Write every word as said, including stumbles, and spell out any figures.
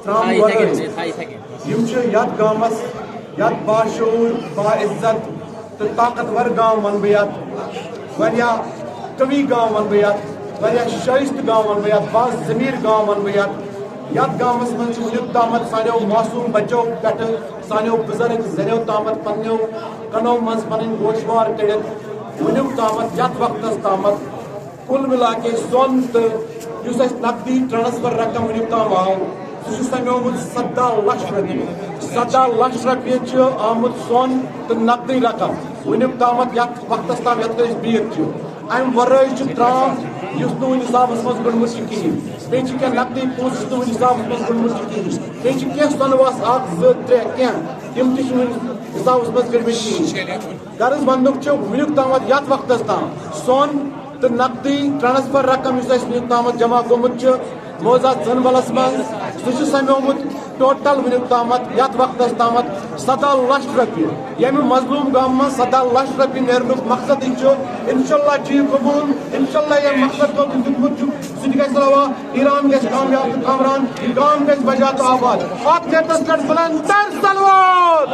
تھاو یِتھَے کٔنۍ، تھاو یِتھَے کٔنۍ۔ یِم چھِ یَتھ گامَس، یَتھ باشعوٗر، باعزت تہٕ طاقتور گام وَنہٕ بہٕ یَتھ، واریاہ قوی گام وَنہٕ بہٕ یَتھ، واریاہ شٲیِستہٕ گام وَنہٕ بہٕ یَتھ، باضمیٖر گام وَنہٕ بہٕ یَتھ۔ یَتھ گامَس منٛز چھِ وٕنیُک تامَتھ سانیو معصوٗم بَچو پٮ۪ٹھٕ، سانیو بُزرٕگ زَنیو تامَتھ، پنٛنیو کَنو منٛز پَنٕنۍ گوشوار کٔڑِتھ وٕنیُک تامَتھ، یَتھ وقتَس تامَتھ کُل مِلا کے سۄن تہٕ یُس اَسہِ نقدی ٹرانسفر رقم وٕنیُک تام آو، سُہ چھُ سَمیومُت سَداہ لَچھ رۄپیہِ۔ سَداہ لَچھ رۄپیہِ چھُ آمُت سۄن تہٕ نقدی رقم وٕنیُک تامَتھ، یَتھ وقتَس تام یَتھ أسۍ بِہِتھ چھِ۔ اَمہِ وَرٲے چھُ ترٛام، یُس نہٕ وٕنہِ حِسابَس منٛز گوٚنٛڈمُت چھُ کِہیٖنۍ۔ بیٚیہِ چھِ کینٛہہ نقدی پونٛسہٕ، یُس نہٕ وٕنہِ حِسابَس منٛز گوٚنٛڈمُت چھُ کِہیٖنۍ۔ بیٚیہِ چھِ کینٛہہ سۄنہٕ واس اَکھ، زٕ، ترٛےٚ، کینٛہہ، تِم تہِ چھِ وٕنہِ حِسابَس منٛز گٔمٕتۍ کِہیٖنۍ۔ غرض وَننُک چھُ، وٕنیُک تامَتھ یَتھ وقتَس تام سۄن تہٕ نقدی ٹرانسفر رقم یُس اَسہِ وٕنیُک تامَتھ جمع گوٚمُت چھُ موزا ژٕنبَلَس منٛز، سُہ چھُ سَمیومُت ٹوٹل وٕنیُک تامَتھ، یَتھ وقتَس تامَتھ، سَداہ لَچھ رۄپیہِ۔ ییٚمہِ مظلوٗم گامہٕ منٛز سَداہ لَچھ رۄپیہِ نیرنُک مقصدٕے چھُ، اِنشاءاللہ چھُ یہِ قبوٗل، اِنشاءاللہ ییٚمہِ مقصد خٲطرٕ دیُتمُت چھُ، سُہ تہِ گژھِ رَوا، ایران گژھِ کامیاب تہٕ کامران، یہِ گام گژھِ بجا تہٕ آباد۔ اَتھ نیتَس پٮ۪ٹھ بُلند تر صلوات۔